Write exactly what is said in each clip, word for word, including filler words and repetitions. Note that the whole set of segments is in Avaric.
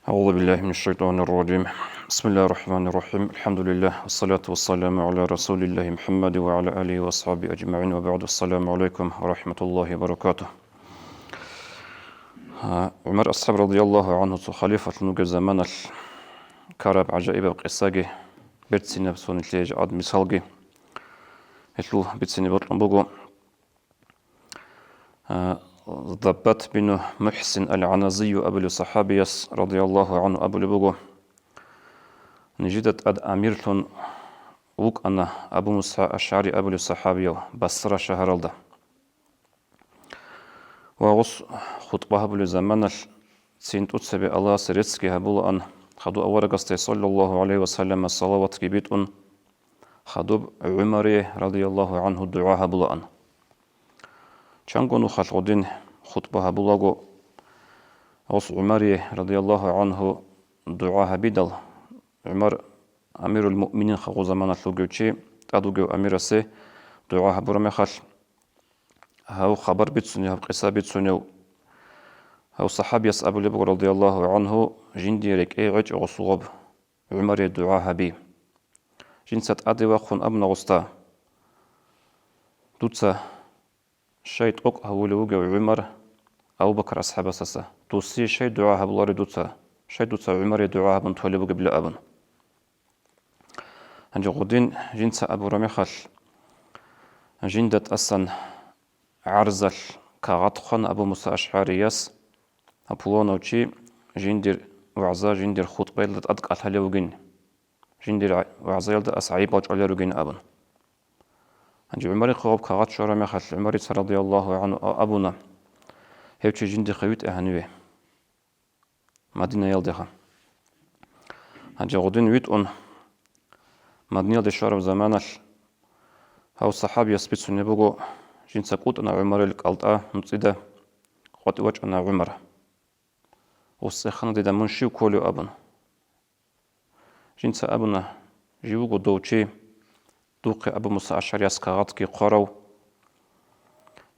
أعوذ بالله من الشيطان الرجيم. بسم الله الرحمن الرحيم. الحمد لله، والصلاة والسلام على رسول الله محمد وعلى آله وأصحابه أجمعين، وبعد. السلام عليكم ورحمة الله وبركاته. А, ГӀумар асхӀаб радияллагьу гӀанху цо халифалъун вугеб заманалъ ккараб гӀажаибаб къисаги, берцинаб цонилъее жакъад мисалги гьелъул бицине бокьун буго. А, Заббат бину МухӀсин ал-ГӀаназию абулев сахӀабияс радияллагьу гӀанху абулеб буго: «Нижеда тӀад амирлъун вукӀана Абу Муса АшгӀари абулев сахӀабияв Басра шагьаралда». Ва гъос хутӀба гьабулеб заманалъ цин тӀоцебе Аллагьасе реццги гьабулаан, хадуб аварагасде саллаллагьу гӀалайгьи ва саллама салаватги битӀун, хадуб ГӀумаре радияллагьу гӀанху дугӀа гьабулаан. Чанго нухалъ гъудин хутӀба гьабулаго, гъос ГӀумаре радияллагьу гӀанху дугӀа гьабидал, ГӀумар, амирул муъминин хадуб заманалъ вугев чи, тӀад вугев амирасе дугӀа гьабураб мехалъ, гьав хабар бицунев, гьаб къиса бицунев, гьав сахӀабияс абулеб буго радияллагьу гӀанху, жиндие рекӀее гӀечӀо гъосул гъоб, ГӀумаре дугӀа гьаби. Жинца тӀаде вахъун абуна гъосда: «Дуца щай тӀокӀ гьавулев вугев ГӀумар Абу Бакр асхӀабасаса? Досие щай дугӀа гьабуларев дуца? Щай дуца ГӀумаре дугӀа гьабун толеб бугебила?» абун. Гьанже гъудин жинца абураб мехалъ, жинда тӀасан гӀарзалъ кагъат хъван Абу Муса АшгӀарияс, гьаб пуланав чи жиндир вагӀза, жиндир хутӀбаялда тӀад кӀалъалев вугин, жиндир гӀа-, вагӀзаялда ас гӀайибал чӀвалел ругин абун. Гьанже ГӀумарихъе гъаб кагъат щвараб мехалъ, ГӀумарица радияллагьу гӀанху а-, абуна: «Гьев чи жиндихъе витӀе гьаниве». Мадинаялдеха. Гьанже гъудин витӀун, Мадинаялде щвараб заманалъ, гьав сахӀабияс бицунеб буго, жинца кӀутӀана ГӀумарил кӀалтӀа нуцӀида, къватӀив вачӀана ГӀумар. «Гъос цӀехана дида, мун щив кколев?» абун. Жинца абуна: «Жив вуго дов чи, духъе Абу Муса АшгӀарияс кагъатги хъварав».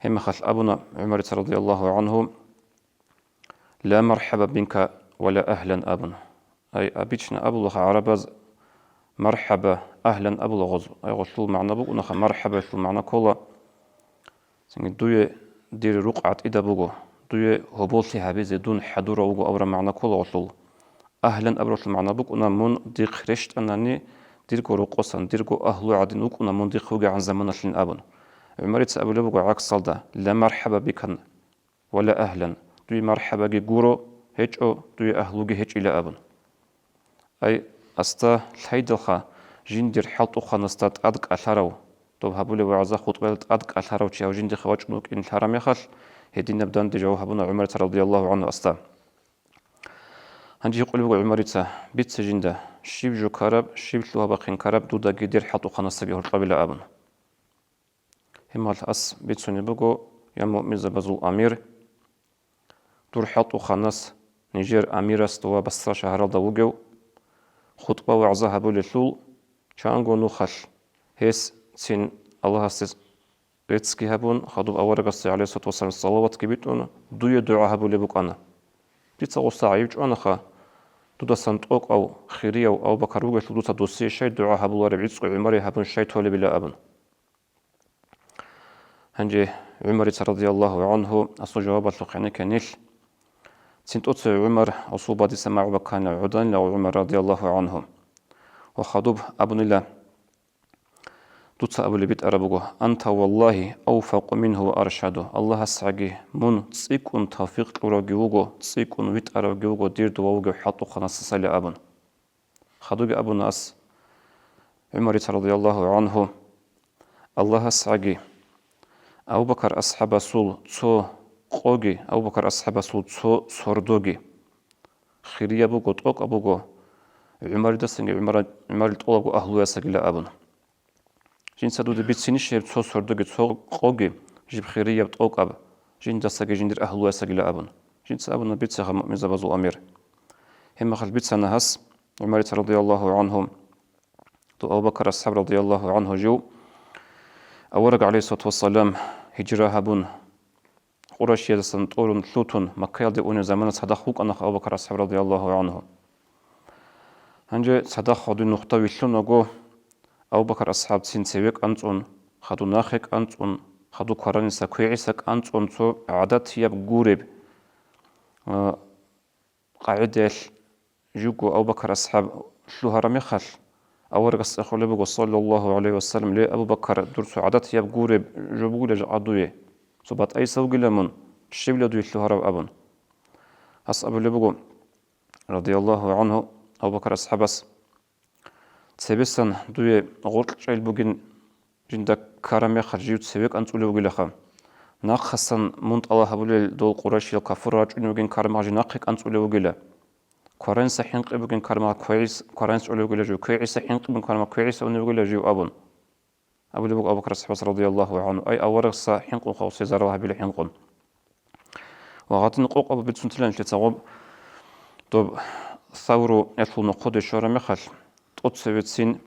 Гьеб мехалъ абуна ГӀумарица радияллагьу гӀанху: «Ла мархӀаба бика ва ла агьлан», абун. Ай, обычно абулаха гӀарабаз: «МархӀаба», «агьлан» абула гъоз. Ай, гъолъул магӀна букӀунаха, «мархӀаба»ялъул магӀна ккола: «Цинги дуе дир рукъ гӀатӀида буго, дуе гьоболлъи гьабизе дун хӀадурав вуго», абураб магӀна ккола гъолъул. «Агьлан» абуралъул магӀна букӀуна: «Мун дихъ рещтӀанани, дирго рокъосан, дирго агьлу гӀадин вукӀуна мун дихъ вугегӀан заманалъин», абун. ГӀумарица абулеб буго гӀаксалда: «Ла мархӀаба бикан ва ла агьлан». Дуе мархӀабаги гуро, гьечӀо, дуе агьлуги гьечӀила абун. Ай, асда лъайдалха, жиндир хӀалтӀухъанасда тӀад кӀалъарав, доб гьабулеб вагӀза-хутӀбаялда тӀад кӀалъарав чи гьав жиндихъе вачӀун вукӀин лъараб мехалъ, гьединаб данде жаваб гьабуна ГӀумарица радияллагьу гӀанху асда. Гьанже гьикъулеб буго ГӀумарица: «Бице жинда, щиб жо ккараб, щиб лъугьа-бахъин ккараб дудаги дир хӀалтӀухъанасдаги гьоркьобила», абун. Гьеб мехалъ ас бицунеб буго: «Я муъминзабазул амир, дур хӀалтӀухъанас, нижер амирасда ва Басра шагьаралда вугев, хутӀба-вагӀза гьабулелъул, чанго нухалъ гьес цин Аллагьасде реццги гьабун, хадуб аварагасде, гӀалайгьиссалату вассалам, салаватги битӀун, дуе дугӀа гьабулеб букӀана. Дица гъосда гӀайиб чӀванаха, дудасан тӀокӀав, хирияв Абу Бакар вугелъул, дуца досие щай дугӀа гьабулареб, гӀицӀго ГӀумаре гьабун щай толебила», абун. Гьанже ГӀумарица радияллагьу гӀанху асул жавабалъухъ гьенекке нилъ. Цин тӀоцеве ГӀумар асул бадиса магӀу баккана, гӀуданила ГӀумар радияллагьу гӀанху. Ва хадуб абунила: «Дуца абулеб битӀараб буго: Анта валлагьи авфакъу мингьу ва аршаду. АллагьасгӀаги мун цӀикӀкӀун тавфикъ кьуравги вуго, цӀикӀкӀун витӀаравги вуго дир дова вугев хӀалтӀухъанасдасали», абун. Хадуги абуна ас ГӀумарица радияллагьу гӀанху: «АллагьасгӀаги, Абу Бакар асхӀабасул цо къоги, Абу Бакар асхӀабасул цо сордоги хирияб буго, тӀокӀаб буго, ГӀумаридасанги ГӀумара-, ГӀумарил тӀолабго агьлуясагила», абун. Жинца дуда бицинищ гьеб цо сордоги, цо къоги, жиб хирияб тӀокӀаб, жиндасаги жиндир агьлуясагила абун. Жинца абуна: «Бицеха, муъминзабазул амир». Гьеб мехалъ бицана гьас, ГӀумарица радияллагьу гӀанху, то Абу Бакар асхӀаб радияллагьу гӀанху жив, авараг, гӀалайгьиссалату вассалам, гьижра гьабун, Къурайшиязасан тӀурун лъутун, Маккаялде унеб замана цадахъ вукӀанаха Абу Бакар асхӀаб радияллагьу гӀангьу. Гьанже цадахъ гьадин нухда вилълъунаго, Абу Бакар асхӀаб цин цеве кӀанцӀун, хадув нахъе кӀанцӀун, хадув квараниса квегӀиса кӀанцӀун цо гӀадатияб гуреб, а, къагӀидаялъ жуго Абу Бакар асхӀаб лъугьараб мехалъ, аварагас цӀехолеб буго, саллаллагьу гӀалайгьи вассалам: «Ле, Абу Бакар, дур цо гӀадатияб гуреб жо бугила жакъа дуе. Цо батӀайса вугила мун, щивла дуе лъугьарав?» – абун. Гьас абулеб буго, радияллагьу гӀангьу, Абу Бакар асхӀабас: «Цебесан дуе гъоркь чӀел бугин жинда ккараб мехалъ жив цеве кӀанцӀулев вугилаха. Нахъасан мун тӀалаб гьабулел дол къурайшиял кафурал рачӀунев вугин ккараб мехалъ жив нахъе кӀанцӀулев вугила. Квараниса хӀинкъи бугин ккараб мехалъ квегӀис-, кваранис чӀолев вугила жив, квегӀиса хӀинкъи бугин ккараб мехалъ квегӀиса унев вугила жив», – абун. Абулеб буго Абу Бакар асхӀабас радияллагьу гӀангьу: «Ай, аварагасда хӀинкъун хъавсе зарал гьабила хӀинкъун». Ва гьадин къокъаб бицунтила нилъеца гъоб, доб Савру ялъул нохъоде щвараб мехалъ, тӀоцевецин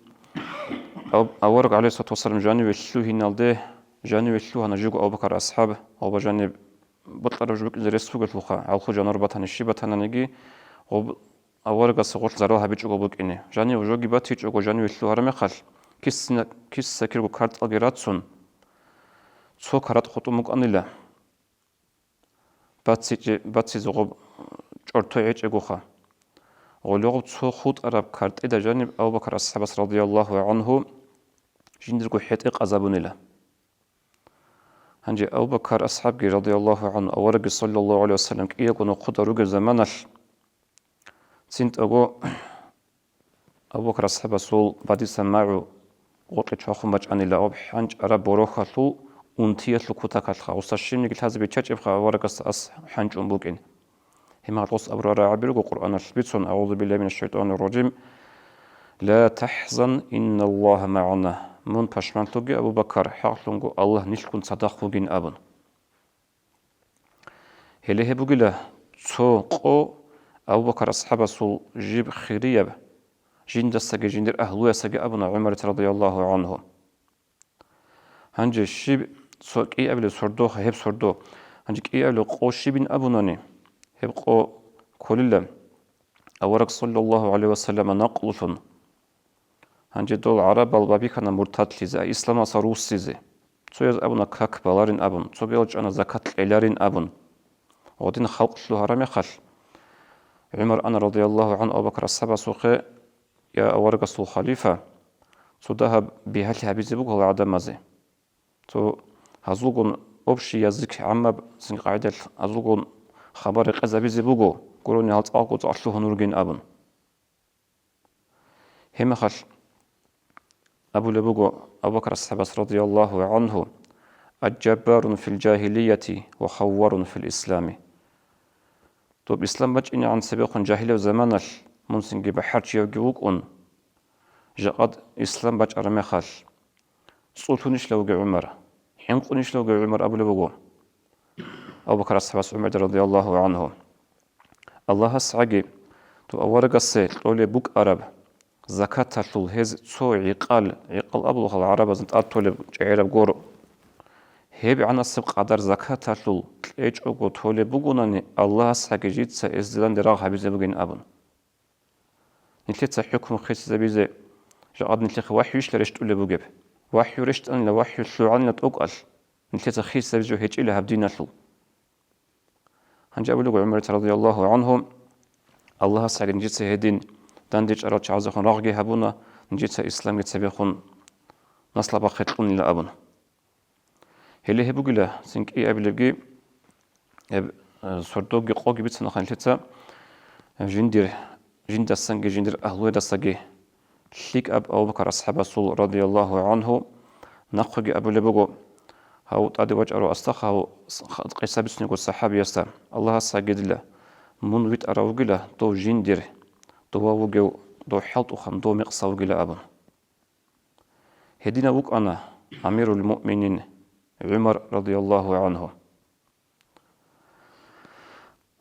ав-, авараг, гӀалайгьиссалату вассалам, жаниве лъугьиналде, жаниве лъугьана жуго Абу Бакар асхӀаб, гъоба жаниб бокьараб жо букӀине рес бугелъулха, гӀалху жаниве батани щиб батаниги, гъоб аварагасда гъолъ зарал гьабичӀого букӀине. Жанив жоги батичӀого, жаниве лъугьараб мехалъ, киса-, киса-кирго картӀалги рацун, цо каратӀ хутӀун букӀанила. БацичӀе-, бацизе гъоб чӀорто гӀечӀегоха. Гъоле гъоб цо хутӀараб картӀида жаниб Абу Бакар асхӀабас радияллагьу гӀангьу жиндирго хӀетӀе къазабунила. Гьанже Абу Бакар асхӀабги радияллагьу гӀангьу, аварагги саллаллагьу гӀалайгьи вассалам кӀиявго нохъода ругеб заманалъ, цинтӀаго Абу Бакар асхӀабасул бадиса магӀу гъоркье чвахун бачӀанила, гъоб хӀанчӀараб борохьалъул унтиялъул кутакалъха. Гъуса щибниги лъазе биччачӀебха аварагасда ас хӀанчӀун букӀин. Гьеб мехалъ гъос абураб рагӀаби руго Къуръаналъ бицун: «АгӀузу биллагьи минаш шайтӀанир ражим. Ла тахӀзан, инналлагьа магӀана». Мун пашманлъуге, Абу Бакар, хӀакълъунго Аллагь нилъгун цадахъ вугин абун. Гьеле гьеб бугила цо къо Абу Бакар асхӀабасул жиб хирияб, жиндасаги жиндир агьлуясаги абуна ГӀумарица радияллагьу гӀангьу. Гьанже щиб цо кӀиабилеб сордо, гьеб сордо. Гьанже кӀиабилеб къо щибин абунани, гьеб къо кколила авараг саллаллагьу гӀалайгьи вассаллама накълулъун. Гьанже дол гӀарабал бабихьана муртадлъизе, ай исламалдаса руссизе. Цояз абуна как баларин абун, цогиял чӀана закат кьеларин абун. Гъодин халкъ лъугьараб мехалъ, ГӀумар ана радияллагьу гӀангьу Абу Бакар асхӀабасухъе: «Я аварагасул халифа, цо дагьаб бигьалъи гьабизе буго гьал гӀадамазе. Цо гьазулгун общий язык, гӀаммаб цинги къагӀидалъ гьазулгун хабар рекъезабизе буго, гурони гьал цӀакъго цӀакъ лъугьун ругин», – абун. Гьеб мехалъ абулеб буго Абу Бакр асхӀабас радияллагьу гӀангьу: «Аджаббарун фил жагьилияти ва хавварун фил ислами». Доб ислам бачӀинегӀан цебехун жагьилаб заманалъ мун цинги бахӀарчиявги вукӀун, жакъад ислам бачӀараб мехалъ, цӀулъунищ лавги ГӀумар, хӀинкъунищ лавги ГӀумар абулеб буго Абу Бакр асхӀабас ГӀумарда радияллагьу гӀангьу. Аллагьас гӀаги, доб аварагасде кьолеб букӀараб закаталъул гьез цо гӀикъал, гӀикъал абулаха гӀарабазда тӀад толеб чӀегӀераб гор, гьеб гӀанасеб къадар закаталъул кьечӀого толеб бугонани, Аллагьас гӀаги жица гьезда данде рагъ гьабизе бугин абун. Нилъеца хӀукму хисизабизе жакъад нилъехъе вахӀюйищ рещтӀулеб бугеб? ВахӀю рещтӀанила, вахӀю лъугӀанила тӀокӀалъ, нилъеца хисизабизе жо гьечӀила гьаб диналъул. Гьанже абулеб буго ГӀумарица радияллагьу гӀангьу: «Аллагьас гӀаги нижеца гьедин дандечӀарал чагӀазехун рагъги гьабуна, нижеца исламги цебехун наслабахъе кьунила», – абун. Гьеле гьеб бугила, цин кӀиабилебги, гьеб, э, сордоги къоги бицана нилъеца, жиндир, жиндасанги жиндир агьлуялдасаги лъикӀаб Абу Бакр асхӀабасул радияллагьу гӀангьу нахъеги абулеб буго, гьав тӀаде вачӀарав, астахъа, гьав с-, х-, къиса бицунего сахӀабиясда: «Аллагьас гӀагедила, мун витӀарав вугила дов жиндир, дова вугев дов хӀалтӀухъан дов мекъса вугила», – абун. Гьединав вукӀана амирул муъминин ГӀумар радияллагьу гӀангьу.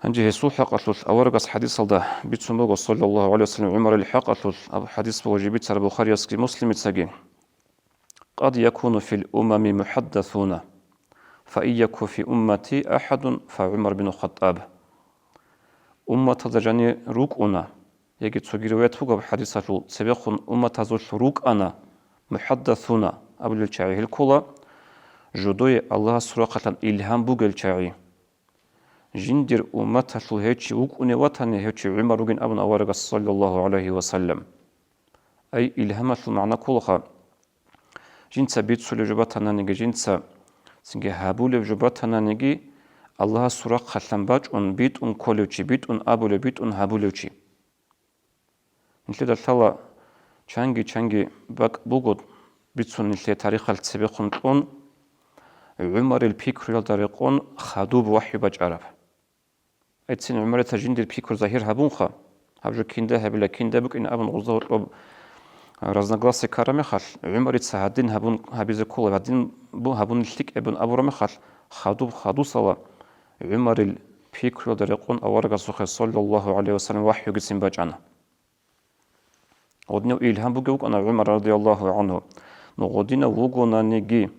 Гьанже гьесул хӀакъалъулъ аварагас хӀадисалда бицун буго, саллаллагьу гӀалайгьи вассаллам, ГӀумарил хӀакъалъулъ, аб-, хӀадис буго жибицараб Бухариясги Муслимицаги: «Къад якуну фил умами мухӀаддасуна». «Фаийяку фи уммати ахадун фа ГӀумар бин Хаттаб». Умматалда жанир рукӀуна, яги цоги риваят бугеб хадисалъул, цебехун умматазулъ рукӀана мухаддасуна абулел чагӀи, гьел ккола жодое Аллагьасул рахъалъан илгьам бугел чагӀи. Жиндир умматалъул гьев чи вукӀунев ватани, гьев чи ГӀумар вугин абун аварагас, саллаллагьу гӀалайгьи ва саллам. Ай, илгьамалъул магӀна кколаха, жинца бицулев жо батананиги, жинца цинги гьабулев жо батананиги, Аллагьасул рахъалъан бачӀун, битӀун кколев чи, битӀун абулев, битӀун гьабулев чи. Нилъеда лъала чанги-чанги бакӀ буго бицун нилъее тарихалъ цебехун кьун, ГӀумарил пикруялда рекъон хадуб вахӀю бачӀараб. Эцин ГӀумарица жиндир пикру загьир гьабунха, гьаб жо кинда гьабила, кинда букӀин абун гъуза-гьоркьоб разногласие ккараб мехалъ, ГӀумарица гьадин гьабун гьабизе ккола, гьадин бу-, гьабун лъикӀ абун абураб мехалъ, хадуб хадусала ГӀумарил пикруялда рекъон аварагасухъе, саллаллагьу гӀалайгьи ва саллам, вахӀюгицин бачӀана. Гъодинав илгьам бугев вукӀана ГӀумар радияллагьу гӀангьу. Ну, гъодинав вугонаниги,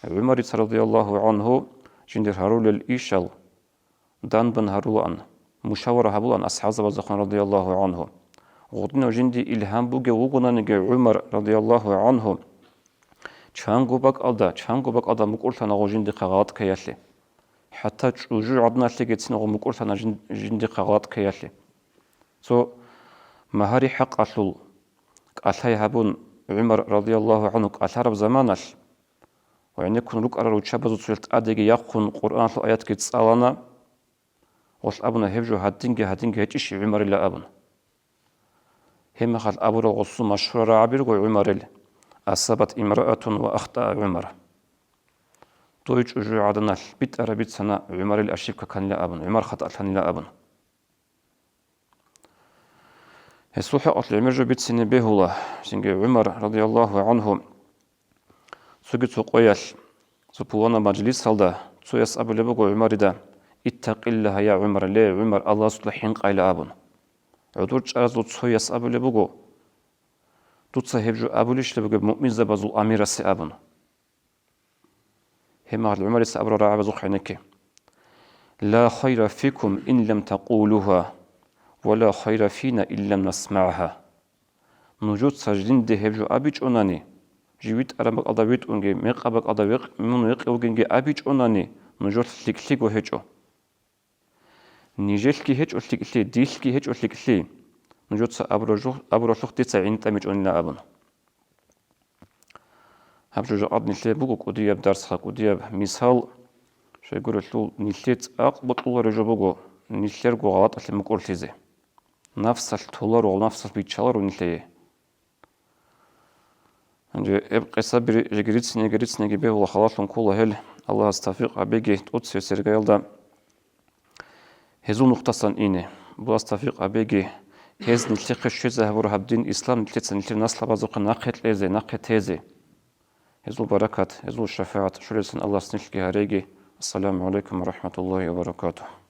ГӀумарица радияллагьу гӀангьу жиндир гьарулел ишал данбан гьарулаан, мушавара гьабулаан асхӀабзабаздехун радияллагьу гӀангьу. Гъодинав жинди илгьам бугев вугонаниги ГӀумар радияллагьу гӀангьу, чанго бакӀалда, чанго бакӀалда мукӀурлъана гъо жиндихъа гъалатӀ ккеялъе. ХӀатта чӀужугӀаданалъегицин гъо мукӀурлъана жин-, жиндихъа гъалатӀ ккеялъе. Цо магьари хӀакъалъул кӀалъай гьабун, ГӀумар радияллагьу гӀангьу кӀалъараб заманалъ, ва гӀенеккун рукӀарал руччабазул цоялъ тӀадеги яхъун Къуръаналъул аятги цӀалана, гъолъ абуна гьеб жо гьадинги-гьадинги гьечӀищ ГӀумарила абун. Гьебмехалъ абурал гъосул машгьурараб гӀабирго ГӀумарил: «Асабат имраатун ва ахтаа ГӀумар». Дой чӀужугӀаданалъ битӀараб бицана ГӀумарил ошибка кканила абун, ГӀумар хатӀалъанила абун. Гьесул хӀакъалъулъ гӀемер жо бицине бегьула, цинги ГӀумар радияллагьу гӀангьу цоги цо къоялъ, цо пуланаб мажлисалда цояс абулеб буго ГӀумарида: «Иттакъиллагьа, я ГӀумар, ле, ГӀумар, Аллагьасукьа хӀинкъайла», – абун. ГӀодор чӀаразул цояс абулеб буго: «Дуца гьеб жо абулищ бугеб муъминзабазул амирасе?» – абун. Гьебмехалъ ГӀумарица абураб рагӀабазухъ гӀенекке: «Ла хайра фикум ин лам такъулугьа, ва ла хайра фина ин лам насмагӀгьа». Нужеца жинде гьеб жо абичӀонани, жив витӀараб бакӀалда витӀунги, мекъаб бакӀалда векъ-, мун векъи вугинги абичӀонани, нужер лъикӀлъиго гьечӀо. Нижелъги гьечӀо лъикӀлъи, дилъги гьечӀо лъикӀлъи, нужеца абуралъух-, абуралъухъ дица гӀинтӀамичӀонила абун. Гьаб жо жакъад нилъее буго кӀудияб дарсха, кӀудияб мисал, щайгурелъул нилъее цӀакъ бокьулареб жо буго нилъерго гъалатӀалъе мукӀурлъизе. Нафсалъ толаро, нафсалъ биччаларо нилъее. Гьанже гьеб къисаби жеги рицинеги, рицинеги бегьула, халалъун ккола гьел, Аллагьас тавфикъ гьабеги тӀоцеве сергаялда гьезул нухдасан ине. Аллагьас тавфикъ гьабеги гьез нилъехъе щвезе гьабураб гьаб дин ислам нилъеца нилъер наслабазухъе нахъе кьезе, нахъе тезе. Гьезул баракат, гьезул шафагӀат щолелдасан Аллагьас нилъги гьареги. Ассаламу гӀалайкум ва рахӀматуллагьи ва баракатугь.